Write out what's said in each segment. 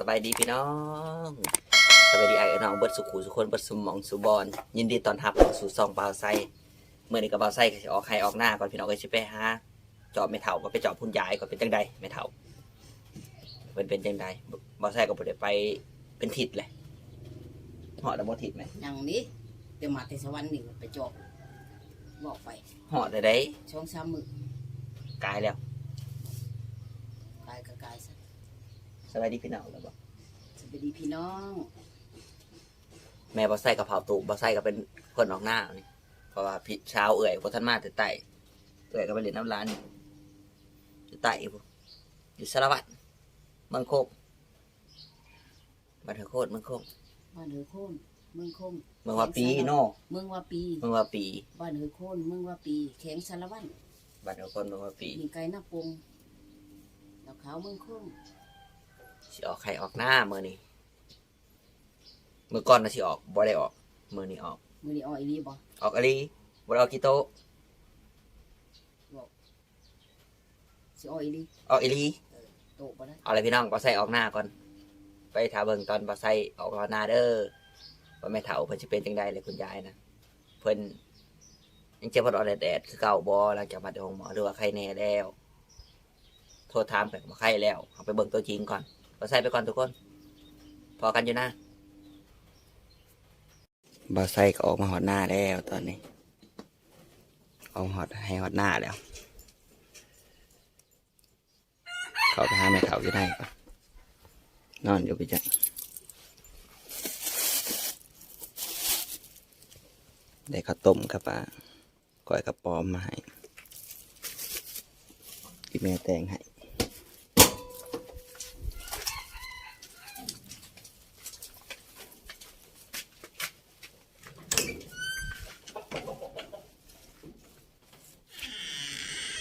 ສະບາຍດີພີ່ນ້ອງ ສະບາຍດີອ້າຍເອື້ອຍນ້ອງເບິດສູ່ຄູ່ສູ່ຄົນ ເບິດສູ່ໝ່ອງສູ່ບ່ອນ. ຍິນດີຕ້ອນຮັບເຂົ້າສູ່ຊ່ອງບ່າວໄຊ. ມື້ນີ້ກໍບ່າວໄຊກໍຊິອອກໄຮ່ອອກນາກ່ອນພີ່ນ້ອງເອີຍ ຊິໄປຫາເຈາະແມ່ເຖົ້າ ວ່າໄປເຈາະຄຸນຍາຍກ່ອນ ເປັນຈັ່ງໃດແມ່ເຖົ້າ ເພິ່ນເປັນຈັ່ງໃດ. ບ່າວໄຊກໍບໍ່ໄດ້ໄປເປັນທິດແຫຼະ. ຮອດແລ້ວບໍ່ທິດແມ່? ຍັງເດ້ ແຕ່ມາແຕ່ສະຫວັນນີ້ໄປເຈາະ ບອກໄປ ຮອດແລ້ວໃດ໋ ສອງສາມມື້ ກາຍແລ້ວ ກາຍກໍກາຍຊະ. ສະບາຍດີພີ່ນ້ອງແລ້ວບໍ່? ສະບາຍດີພີ່ນ້ອງ. ແມ່ບ່າວໄຊກໍເຝົ້າຕູ້ ບ່າວໄຊກໍເປັນຄົນອອກນານີ້ ເພາະວ່າພີ່ສາວເອື້ອຍບໍ່ທັນມາແຕ່ໃຕ້ ເອື້ອຍກໍໄປຫຼິ້ນນຳຫຼານຢູ່ໃຕ້ພຸ້ນ ຢູ່ສາລະວັນ ເມືອງຄົງ ບ້ານເຮີໂຄນ ເມືອງຄົງ ບ້ານເຮີໂຄນ ເມືອງຄົງ ເມືອງວາປີເນາະ ເມືອງວາປີ ເມືອງວາປີ ບ້ານເຮີໂຄນ ເມືອງວາປີ ແຂວງສາລະວັນ ບ້ານເຮີໂຄນ ເມືອງວາປີ ຍິງໄກນາປົງ ດອກຂາວ ເມືອງຄົງ. ຊິອອກໄຮ່ອອກນາມື້ນີ້ ມື້ກ່ອນນະຊິອອກ ບໍ່ໄດ້ອອກ ມື້ນີ້ອອກ. ມື້ນີ້ອອກອີ່ຫຼີບໍ່? ອອກອີ່ຫຼີ ບໍ່ໄດ້ອອກຂີ້ໂຕະ ບອກ ຊິອອກອີ່ຫຼີ ອອກອີ່ຫຼີ. ເອີ ໂຕະບໍ່ໄດ້. ເອົາລະພີ່ນ້ອງ ບ່າວໄຊອອກນາກ່ອນ ໄປຖ້າເບິ່ງຕອນບ່າວໄຊອອກນາເດີ ວ່າແມ່ເຖົ້າເພິ່ນຊິເປັນຈັ່ງໃດແຫຼະ ຄຸນຍາຍນະ ເພິ່ນຍັງເຈັບອອດໆແອດໆຄືເກົ່າບໍ່ ຫຼັງຈາກມາແຕ່ໂຮງໝໍ ຫຼືວ່າໄຄແນ່ແລ້ວ. ໂທຖາມກໍບໍ່ໄຄແລ້ວ. ເຮົາໄປເບິ່ງຕົວຈິງກ່ອນ. ບ່າວໄຊໄປກ່ອນທຸກຄົນ ພໍ້ກັນຢູ່ນາ. ບ່າວໄຊກໍອອກມາຮອດນາແລ້ວຕອນນີ້ ອອກຮອດໄຮ່ຮອດນາແລ້ວ. ເຂົ້າໄປຫາແມ່ເຖົ້າຢູ່ໃນກ່ອນ ນອນຢູ່ໄປຈັກ. ໄດ້ເຂົ້າຕົ້ມກັບ ອາ ກ້ອຍກະປອມມາໃຫ້ ອີ່ແມ່ແຕ່ງໃຫ້.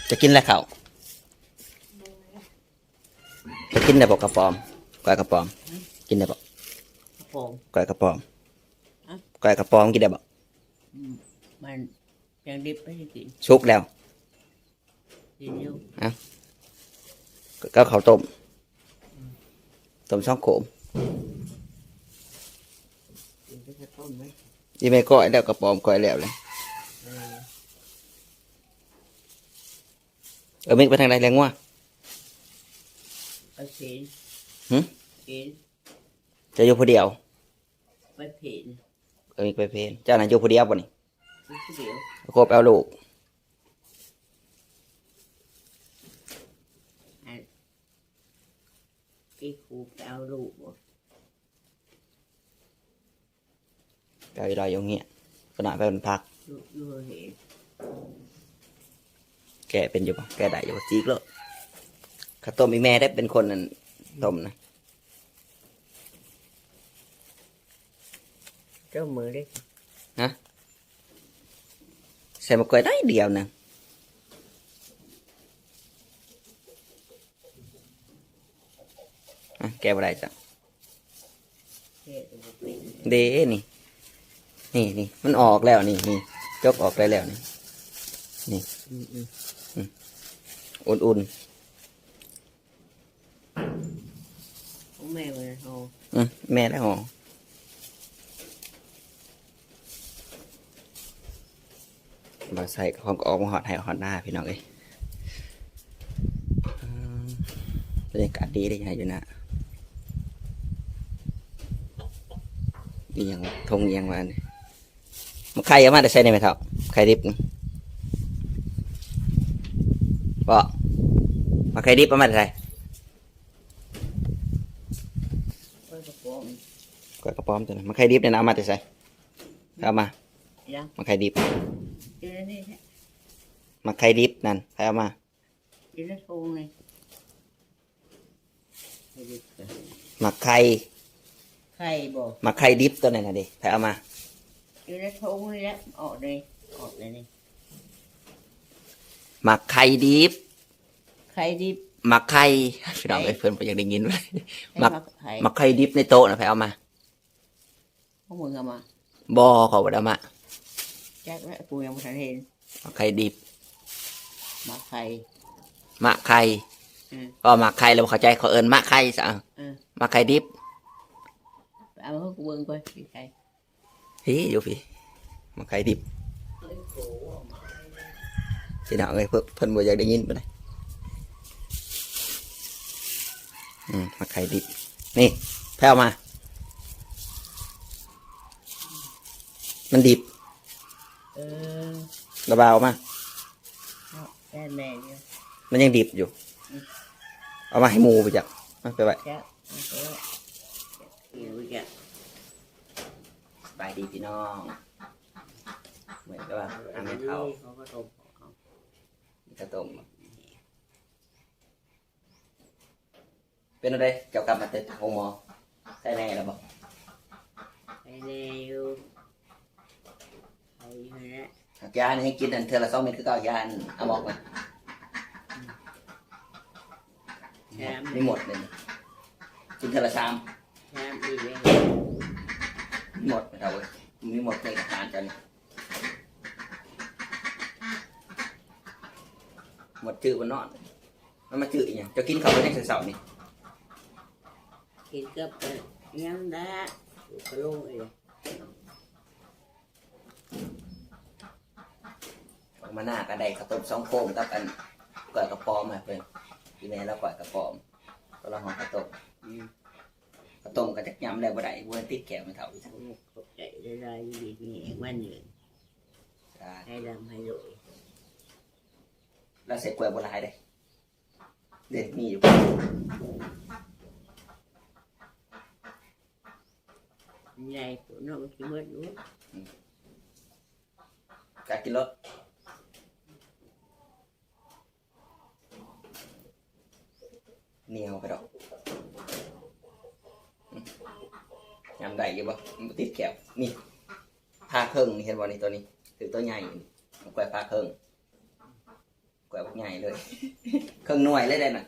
ຈະກິນແລ້ວເຂົ້າ? ຈະກິນໄດ້ບໍ່ກະປອມ? ກ້ອຍກະປອມ ກິນໄດ້ບໍ່? ກະປອມ ກ້ອຍກະປອມ ຮະ? ກ້ອຍກະປອມກິນໄດ້ບໍ່? ອືມ ມັນຍັງດິບໄປຊິກິນ ສຸກແລ້ວ ກິນຢູ່ ຮະ? ກໍເຂົ້າຕົ້ມ ອືມ ຕົ້ມສອງໂຂມ ກິນແຕ່ເຂົ້າຕົ້ມເລີຍ ອີ່ແມ່ກ້ອຍແລ້ວ ກະປອມກ້ອຍແລ້ວເລີຍ ເອີ. ເອີ ມິກໄປທາງໃດແລ້ວງົວ? ໄປເພນ ຫື? ເພນ ເຈົ້າຢູ່ຜູ້ດຽວ? ໄປເພນ ເອີ ມິກໄປເພນ ເຈົ້ານະຢູ່ຜູ້ດຽວບໍ່ນີ້? ຢູ່ຜູ້ດຽວ ໂຄໄປເອົາລູກ ໄປຄູໄປເອົາລູກບໍ່? ໄປລອຍຢູ່ໂຮງຮຽນ ກໍໜ້ອຍໄປເປັນພັກ ຢູ່ ຢູ່ເຮ ແກະເປັນຢູ່ບໍ່? ແກະໄດ້ຢູ່ບໍ່? ຈີກໂລດ ເຂົ້າຕົ້ມ ອີ່ແມ່ໄດ້ເປັນຄົນນັ້ນ ອືມ ຕົ້ມນະ ຕົ້ມມື້ເດ້ ຮະ? ໃສ່ໝາກກ້ວຍໜ້ອຍດຽວໜຶ່ງ ອະ ແກະບໍ່ໄດ້ຈ້ະ ແກະກໍບໍ່ເປັນ ເດ້ນີ້ ນີ້ ນີ້ ມັນອອກແລ້ວນີ້ ນີ້ ຈົກອອກໄດ້ແລ້ວນີ້ ນີ້ ອືມ ອືມ ອືມ ອຸ່ນໆ ຂອງແມ່ບໍ່ໄດ້ຫໍ່ ອືມ ແມ່ໄດ້ຫໍ່. ບ່າວໄຊກໍພ້ອມກັບອອກມາຮອດໄຮ່ຮອດນາພີ່ນ້ອງເອີຍ ອືມ ບັນຍາກາດດີເດ້ຢູ່ໄຮ່ຢູ່ນາ ອີ່ຫຍັງ ທົ່ງອີ່ຫຍັງວະອັນນີ້? ໝາກໄຂ່ເອົາມາແຕ່ໃສນີ້ແມ່ເຖົ້າ? ໄຂ່ດິບນີ້ ບໍ່? ໝາກໄຂ່ດິບເອົາມາແຕ່ໃສ? ກ້ອຍກະປອມ ກ້ອຍກະປອມຕົວນັ້ນ. ໝາກໄຂ່ດິບນີ້ນະ ເອົາມາແຕ່ໃສ? ໃຜເອົາມາ? ຫຍັງ? ໝາກໄຂ່ດິບ ຢູ່ໃນນີ້ແຫຼະ. ໝາກໄຂ່ດິບນັ້ນ ໃຜເອົາມາ? ຢູ່ໃນຖົງນີ້. ໝາກໄຂ່ ໄຂ່ບໍ່? ໝາກໄຂ່ດິບຕົວນັ້ນນະເດ ໃຜເອົາມາ? ຢູ່ໃນຖົງນີ້ແຫຼະ ອອກເດ ອອກເດນີ້. ໝາກໄຂ່ດິບ ໄຂ່ດິບ ໝາກໄຂ່ ພີ່ນ້ອງເອີຍ ເພິ່ນບໍ່ຢາກໄດ້ຍິນ. ໝາກ ໝາກໄຂ່ດິບໃນໂຕະນະ ໃຜເອົາມາ? ຂອງມຶງເອົາມາ? ບໍ່ ຂ້ອຍບໍ່ໄດ້ເອົາມາ. ຈັກແຫຼະ ກູຍັງບໍ່ທັນເຫັນ. ໝາກໄຂ່ດິບ ໝາກໄຂ່ ໝາກໄຂ່ ເອີ ເວົ້າໝາກໄຂ່ແລ້ວບໍ່ເຂົ້າໃຈ ເຂົາເອີ້ນໝາກໄຂ່ຊະ ເອີ ໝາກໄຂ່ດິບ ເອົາໃຫ້ກູເບິ່ງກ່ອນ ໄຂ່ ພີ້ຢູ່ພີ້ ໝາກໄຂ່ດິບ ພີ່ນ້ອງເອີຍ ເພິ່ນ ເພິ່ນບໍ່ຢາກໄດ້ຍິນປານໃດ ອືມ ໝາກໄຂ່ດິບ ນີ້ ແພວມາ ມັນດິບ ເອີ ລະບາຍອອກມາ ເນາະ ແມ່ນຢູ່ ມັນຍັງດິບຢູ່ ອືມ ເອົາມາໃຫ້ໝູ່ໄປຈັກ ເອົາໄປໄວ້ ເອົາໄປໄວ້ ຫິວອີກແລ້ວ ສະບາຍດີພີ່ນ້ອງ ເໝືອນກັບວ່າຫາແມ່ເຖົ້າ ເຂົາກໍຕົ້ມ ເຂົາກໍຕົ້ມ ເປັນຈັ່ງໃດ ເຈົ້າກັບມາແຕ່ໂຮງໝໍ ໄຄແນ່ແລ້ວບໍ່? ໄຄແນ່ຢູ່ ເຂົ້າຢູ່ຫັ້ນແຫຼະ ຢານີ້ໃຫ້ກິນອັນເທື່ອລະສອງເມັດຄືເກົ່າ ຢາອັນອາມອກນະ ແຖມ ມີໝົດເລີຍ ກິນເທື່ອລະສາມ ແຖມອີກເລີຍ ມີໝົດແມ່ເຖົ້າເອີຍ ມີໝົດໃນກະຖານເຈົ້ານີ້ ໝົດຈື່ບໍ່ນອນ ມັນມາຈື່ອີຫຍັງ? ເຈົ້າກິນເຂົ້າໄປແຕ່ເຊົ້ານີ້? ກິນກັບ ເອີ ຫຍັງແຫຼະ ກະໂລງເອງ ອອກມາໜ້າກໍໄດ້ເຂົ້າຕົ້ມສອງໂຄມກັບອັນກ້ອຍກະປອມໃຫ້ເພິ່ນ ອີ່ແມ່ລາວກ້ອຍກະປອມ ກໍລາວຫໍ່ເຂົ້າຕົ້ມ ອືມ ເຂົ້າຕົ້ມກໍຈັກຍຳໄດ້ບໍ່ໄດ້ ບໍ່ຕິດແກ້ວແມ່ເຖົ້າອີກ ໂອ້ ຂອບໃຈຫຼາຍໆ ຢູ່ດີມີແຮງ ໝັ້ນຍືນ ສາທຸ ໃຫ້ລ່ຳໃຫ້ລວຍ ລາວໃສ່ກ້ວຍບໍ່ຫຼາຍເດ້. ເດ້ ມີຢູ່ ໃຫຍ່ໂພດເນາະ ມັນຊິເໝິດຢູ່ ອືມ ກະກິນໂລດ ໜຽວກະດອກ ອືມ ຍຳໄດ້ຢູ່ບໍ່? ມັນບໍ່ຕິດແກ້ວ ນີ້ ຜ່າເຄິ່ງນີ້ ເຫັນບໍ່ນີ້ ໂຕນີ້ ຄືໂຕໃຫຍ່ນີ້ ກ້ວຍຜ່າເຄິ່ງ. ກ້ວຍບັກໃຫຍ່ເລີຍ ເຄິ່ງໜ່ວຍເລີຍໄດ໋ນະ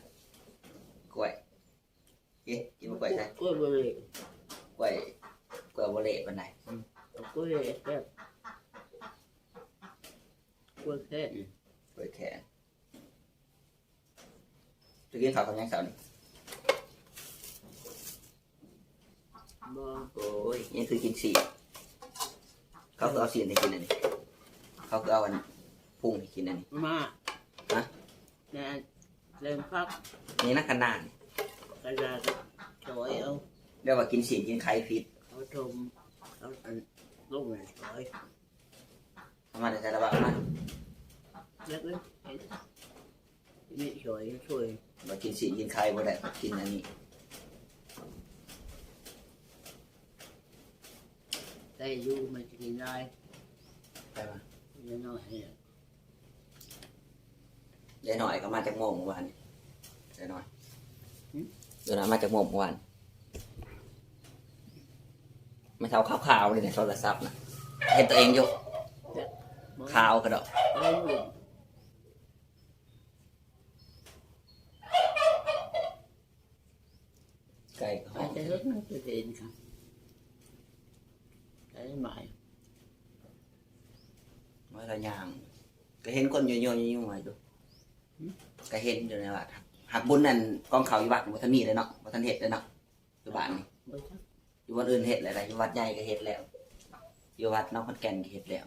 ກ້ວຍ ເອີ ກິນບໍ່ກ້ວຍຊະ ກ້ວຍບໍ່ເລະ ກ້ວຍ ກ້ວຍບໍ່ເລະປານໃດ ອືມ ກ້ວຍແຄນ ກ້ວຍແຄນ ອືມ ກ້ວຍແຄນ ຈະກິນເຂົ້າກັບຫຍັງເຊົ້ານີ້? ບໍ່ ໂອ້ຍ ຍັງຄືກິນຊີ້ນ ເຂົາຄືເອົາຊີ້ນໃຫ້ກິນອັນນີ້ ເຂົາຄືເອົາອັນພຸງໃຫ້ກິນອັນນີ້ ມາ ຮະ ແມ່ນ ເລີ່ມຄັກ ນີ້ນະ ຂະໜາດ ຂະໜາດກໍຊ່ອຍເອົາ ແບບວ່າກິນຊີ້ນກິນໄຂ່ຜິດ ເຂົາຖົມ ເອົາອັນລົງໃຫ້ຊ່ອຍ ເອົາມາແຕ່ໃສລະບາດມາ ເລັກເລີຍ ນີ້ຊ່ອຍ ຊ່ອຍ ວ່າກິນຊີ້ນກິນໄຂ່ບໍ່ໄດ້ ກິນອັນນີ້ ໄດ້ຢູ່ ມັນກິນຫຼາຍ ໄປມາ ນ້ອຍໆ ນີ້ ຍາຍນ້ອຍກໍມາຈັກໂມງມື້ວານນີ້? ຍາຍນ້ອຍ ຫຶ? ຍາຍນ້ອຍມາຈັກໂມງມື້ວານ? ແມ່ເຖົ້າຂາວໆເລີຍໃນໂທລະສັບນະ ເຫັນຕົວເອງຢູ່ ຂາວກະດອກ ໄກ່ກໍຮ້ອງ ໄກ່ກໍຮ້ອງ ໄກ່ເຫັນຄ່ະ ໄກ່ໝາຍ ມາລະຍ່າງ ກໍເຫັນຄົນຍົວໆ ຢູ່ ຫຶ? ກໍເຫັນຢູ່ໃນວັດ ຫາກບຸນນັ້ນ ກອງເຂົ້າຢູ່ວັດບໍ່ທັນມີເລີຍເນາະ ບໍ່ທັນເຮັດເລີຍເນາະ ຢູ່ບ້ານນີ້ ບໍ່ຈັກ ຢູ່ບ່ອນອື່ນເຮັດແລ້ວໄດ໋ ຢູ່ວັດໃຫຍ່ກໍເຮັດແລ້ວ ຢູ່ວັດນອກຂອນແກ່ນກໍເຮັດແລ້ວ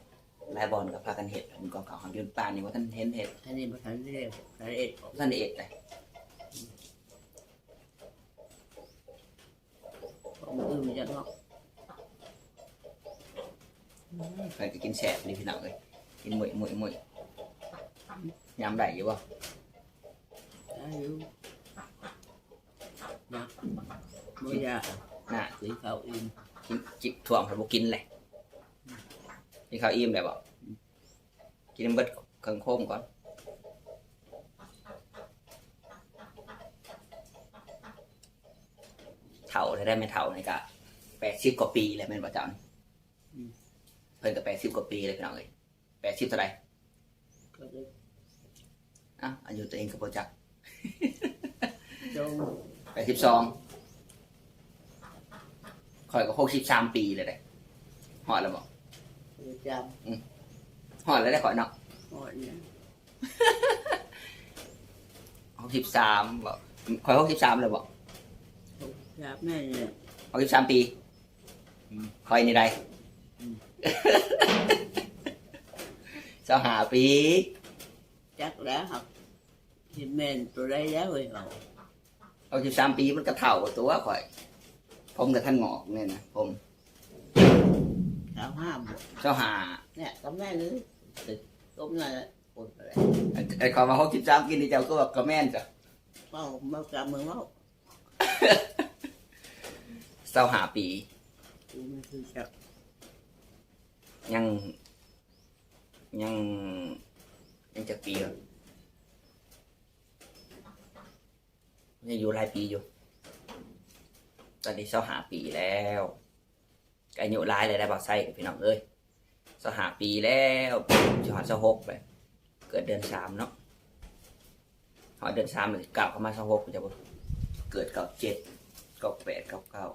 ຫຼາຍບ່ອນກໍພາກັນເຮັດ ກອງເຂົ້າ ຢູ່ບ້ານນີ້ບໍ່ທັນເຫັນເຮັດ ອັນນີ້ບໍ່ທັນໄດ້ ບໍ່ທັນໄດ້ເຮັດ ບໍ່ທັນໄດ້ເຮັດໄດ໋ ຂອງມື້ອື່ນມັນຈະເນາະ ເພິ່ນກໍກິນແຊບເດ້ພີ່ນ້ອງເອີຍ ກິນມຸ້ຍໆໆ ຍຳໄດ້ຢູ່ບໍ່? ໄດ້ຢູ່ ນະ ບໍ່ຢາກ ນະ ກິນເຂົ້າອີ່ມ ກິນ ກິນ ຖ້ວງເພິ່ນບໍ່ກິນແຫຼະ ກິນເຂົ້າອີ່ມແລ້ວບໍ່? ອືມ ກິນໃຫ້ເບິດເຄິ່ງໂຄມກ່ອນ ເຖົ້າແທ້ໆ ແມ່ເຖົ້ານີ້ກະແປດສິບກວ່າປີແລ້ວແມ່ນບໍ່ເຈົ້ານີ້? ອືມ ເພິ່ນກະແປດສິບກວ່າປີແລ້ວພີ່ນ້ອງເອີຍ ແປດສິບເທົ່າໃດ? ກໍໄດ້ ອ້າວ ອາຍຸຕົວເອງກໍບໍ່ຈັກ ແປດສິບສອງ ຂ້ອຍກໍຫົກສິບສາມປີແລ້ວເດ້ ຮອດແລ້ວບໍ່? ບໍ່ຈຳ ອືມ ຮອດແລ້ວເດ້ຂ້ອຍເນາະ ຮອດແລ້ວ ຫົ ຫົກສິບສາມບໍ? ຂ້ອຍຫົກສິບສາມແລ້ວບໍ? ຫົກສິບສາມແມ່ນແຫຼະ. ຫົກສິບສາມປີ? ອືມ. ຂ້ອຍນີ້ໃດ? ອືມ. ຊາວຫ້າປີ. ຈັກແລ້ວ ຊິແມ່ນໂຕໃດແລ້ວເອີຍເຮົາ. ຫົກສິບສາມປີມັນກະເຖົ້າຕົວຂ້ອຍ. ຜົມກະທັນງອກແນ່ນະ ຜົມ. ຊາວຫ້າບໍ? ຊາວຫ້າ. ແນ່ ກະແມ່ນ ຕົມນັ້ນແຫຼະ. ໂອ້ຍ ໄອ້ ໄອ້ຄຳວ່າຫົກສິບສາມປີນີ້ ເຈົ້າຄືວ່າກະແມ່ນຊະ. ເວົ້າ ເວົ້າຕາມມຶງເວົ້າ. ຊາວຫ້າປີ. ກູມັນຄືຈັກ ຍັງ ຍັງ ຍັງຈັກປີວະ? ຍັງຢູ່ຫຼາຍປີຢູ່. ຕອນນີ້ຊາວຫ້າປີແລ້ວ. ອາຍຸຫຼາຍແລ້ວໄດ໋ບ່າວໄຊ ພີ່ນ້ອງເອີຍ. ຊາວຫ້າປີແລ້ວ ຊິຮອດຊາວຫົກແລ້ວ. ເກີດເດືອນສາມເນາະ. ຮອດເດືອນສາມແລ້ວ ກ້າວເຂົ້າມາຊາວຫົກ ເຈົ້າເບິ່ງ. ເກີດເກົ້າເຈັດ ເກົ້າແປດ ເກົ້າເກົ້າ.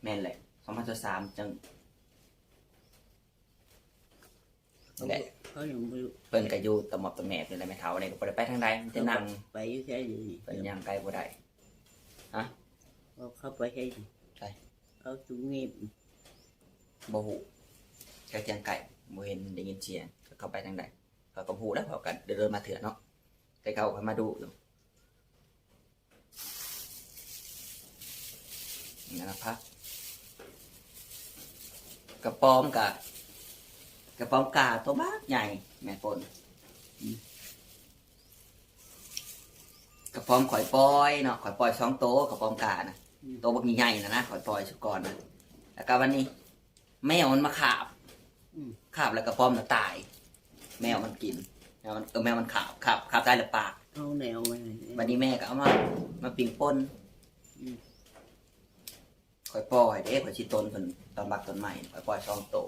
ແມ່ນແຫຼະ ສອງພັນຊາວສາມຈັ່ງ ນີ້ແຫຼະ ເຂົາຍັງບໍ່ຢູ່. ເພິ່ນກະຢູ່ຕະໝອບຕະແໝບນີ້ແຫຼະແມ່ເຖົ້າ. ນີ້ກະບໍ່ໄດ້ໄປທາງໃດ ມີແຕ່ນັ່ງ. ໄປຢູ່ໃສດຽວນີ້? ເພິ່ນຍ່າງໄກບໍ່ໄດ້. ຮະ? ເຂົາໄປໃສ? ໃສ? ເຂົາຈຸງນີ້ ບໍ່ຮູ້. ແຖວທຽງໄກ ບໍ່ເຫັນໄດ້ຍິນສຽງ. ເຂົາໄປທາງໃດ ເຂົາກະບໍ່ຮູ້ແລ້ວ. ເຂົາກະເດີນມາເທື່ອເນາະ. ແຕ່ເຂົາກະມາດຸຢູ່. ນີ້ນະພັກ ກະປອມກະ ກະປອມກາໂຕບັກໃຫຍ່ແມ່ຝົນ. ອືມ. ກະປອມຂ້ອຍປ່ອຍເນາະ ຂ້ອຍປ່ອຍສອງໂຕ ກະປອມການະ. ອືມ. ໂຕບັກໃຫຍ່ໆນະນະ ຂ້ອຍປ່ອຍຊຸກ່ອນນະ. ແລ້ວກະວັນນີ້ ແມວມັນມາຄາບ. ອືມ. ຄາບແລ້ວກະປອມນະຕາຍ. ແມວມັນກິນ ແມວມັນ ເອີ ແມວມັນຄາບ ຄາບ ຄາບຕາຍແລ້ວປາກ. ເອົາແນວມາໃຫ້ ບັດນີ້ແມ່ກະເອົາມາ ມາປີ້ງປົ່ນ. ອືມ. ຂ້ອຍປ່ອຍເດ້ ຂ້ອຍຊິຕົນເພິ່ນຕອນບັກຕົ້ນໄມ້ ຂ້ອຍປ່ອຍສອງໂຕ. ອື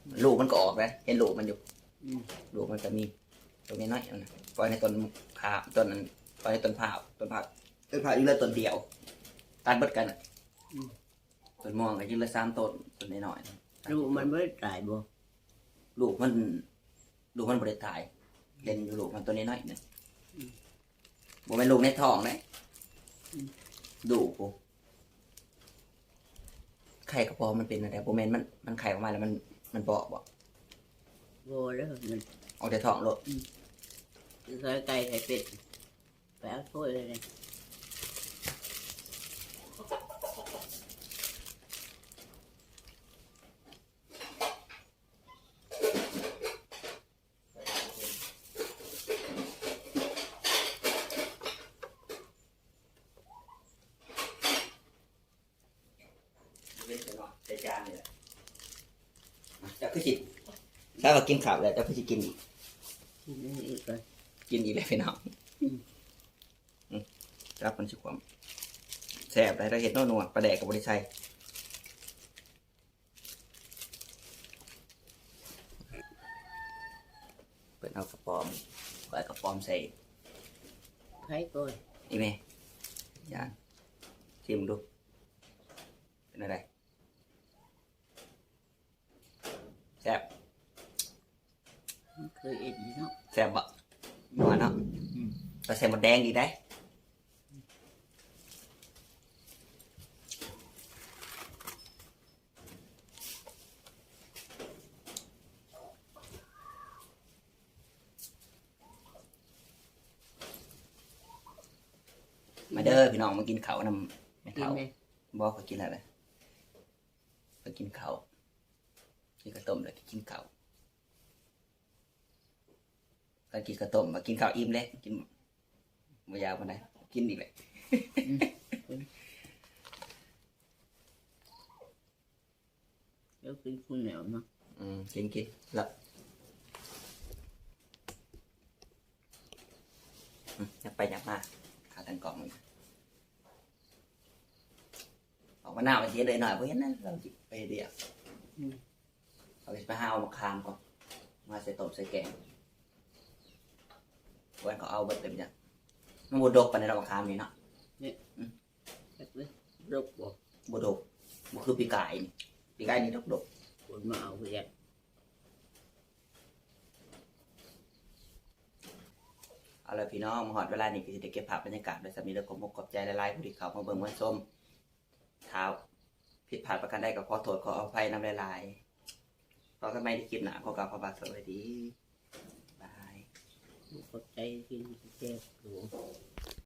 ມ. ລູກມັນກະອອກເດ້ ເຫັນລູກມັນຢູ່. ອືມ. ລູກມັນກະມີໂຕນ້ອຍໆນັ້ນນະ ປ່ອຍໃນຕົ້ນພ້າວ ຕົ້ນນັ້ນ ປ່ອຍໃນຕົ້ນພ້າວ ຕົ້ນພ້າວ ຕົ້ນພ້າວຢູ່ເລີຍຕົ້ນດຽວ ຕັດເບິດກັນນະ. ອືມ. ຕົ້ນມ່ວງກະຢູ່ເລີຍສາມຕົ້ນ ຕົ້ນນ້ອຍໆ. ລູກມັນບໍ່ໄດ້ຕາຍບໍ? ລູກມັນ ລູກມັນບໍ່ໄດ້ຕາຍ. ເຫັນຢູ່ລູກມັນໂຕນ້ອຍໆນະ. ອືມ. ບໍ່ແມ່ນລູກໃນທ້ອງເດ້. ອືມ. ລູກພຸ້ນ. ໄຂ່ກະປອມມັນເປັນແນວໃດ? ບໍ່ແມ່ນມັນ ມັນໄຂ່ອອກມາແລ້ວມັນ ມັນເບາະບໍ? ບໍ່ເດີ ມັນອອກແຕ່ທ້ອງໂລດ. ອືມ. ຄືໄຂ່ໄກ່ໄຂ່ເປັດ. ໄປເອົາຖ້ວຍເລີຍ. ເວັນໄປເນາະ ໃສ່ຈານນີ້ແຫຼະ. ເຈົ້າຄືຊິ ຖ້າວ່າກິນເຂົ້າແລ້ວ ເຈົ້າຄືຊິກິນອີກ? ກິນອີກ ກິນອີກແລ້ວພີ່ນ້ອງ. ອືມ. ອືມ ຈັບມັນຊິຄວ່ຳ. ແຊບໄດ໋ ເຮັດນົວໆ ປາແດກກະບໍ່ໄດ້ໃສ່. ເພິ່ນເອົາກະປອມ ຂ້ອຍເອົາກະປອມໃສ່. ໃຜກ່ອນ? ອີ່ແມ່. ຢ່າ ຊີມເບິ່ງດູ ເປັນແນວໃດ? ແຊບ. ມັນເຄີຍເຮັດຢູ່ເນາະ. ແຊບບໍ່? ນົວເນາະ. ອືມ. ກະໃສ່ໝົດແດງອີກໄດ໋. ມາເດີພີ່ນ້ອງ ມາກິນເຂົ້ານຳແມ່ເຖົ້າ. ບໍ່ ຂ້ອຍກິນແລ້ວແຫຼະ. ໄປກິນເຂົ້າ ກິນເຂົ້າຕົ້ມແລ້ວກິນເຂົ້າ. ຖ້າກິນເຂົ້າຕົ້ມ ກິນເຂົ້າອີ່ມເດ້ ກິນບໍ່ຢາກປານໃດ ກິນອີກແຫຼະ. ອືມ. ແລ້ວກິນຜູ້ດຽວເນາະ. ອືມ ກິນ ກິນລະ. ອືມ ຫຍັບໄປຫຍັບມາ ຂາຕັ້ງກ້ອງ. ອອກມາໜ້າມັນຊິເຫັນເອື້ອຍນ້ອຍ ບໍ່ເຫັນນະ ລາວຊິໄປເຮັດວຽກ. ອືມ. ເຮົາຊິໄປຫາເອົາໝາກຂາມກ່ອນ ມາໃສ່ຕົ້ມໃສ່ແກງ. ເພິ່ນເຂົາເອົາເບິດເລີຍ. ມັນບໍ່ດົກປານໃດດອກ ໝາກຂາມນີ້ເນາະ. ນີ້ ອືມ ຈັກເລີຍ ດົກບໍ່? ບໍ່ດົກ ບໍ່ຄືປີກາຍນີ້. ປີກາຍນີ້ດົກໆ. ຄົນມາເອົາຄືກັນ. ເອົາລະພີ່ນ້ອງ ມາຮອດເວລານີ້ກໍຊິໄດ້ເກັບພາບບັນຍາກາດໄວ້ສ່ຳນີ້ເດີ. ຂໍມຸກຂອບໃຈຫຼາຍໆ ຜູ້ທີ່ເຂົ້າມາເບິ່ງມາຊົມ. ຖ້າຜິດພາດປະການໃດກໍຂໍໂທດຂໍອະໄພນຳຫຼາຍໆ. ພໍ້ກັນໃໝ່ໃນຄລິບໜ້າ. ຂໍກ່າວຄຳວ່າສະບາຍດີ. ບາຍ. ຂອບໃຈທີ່ແຈກໂຕ.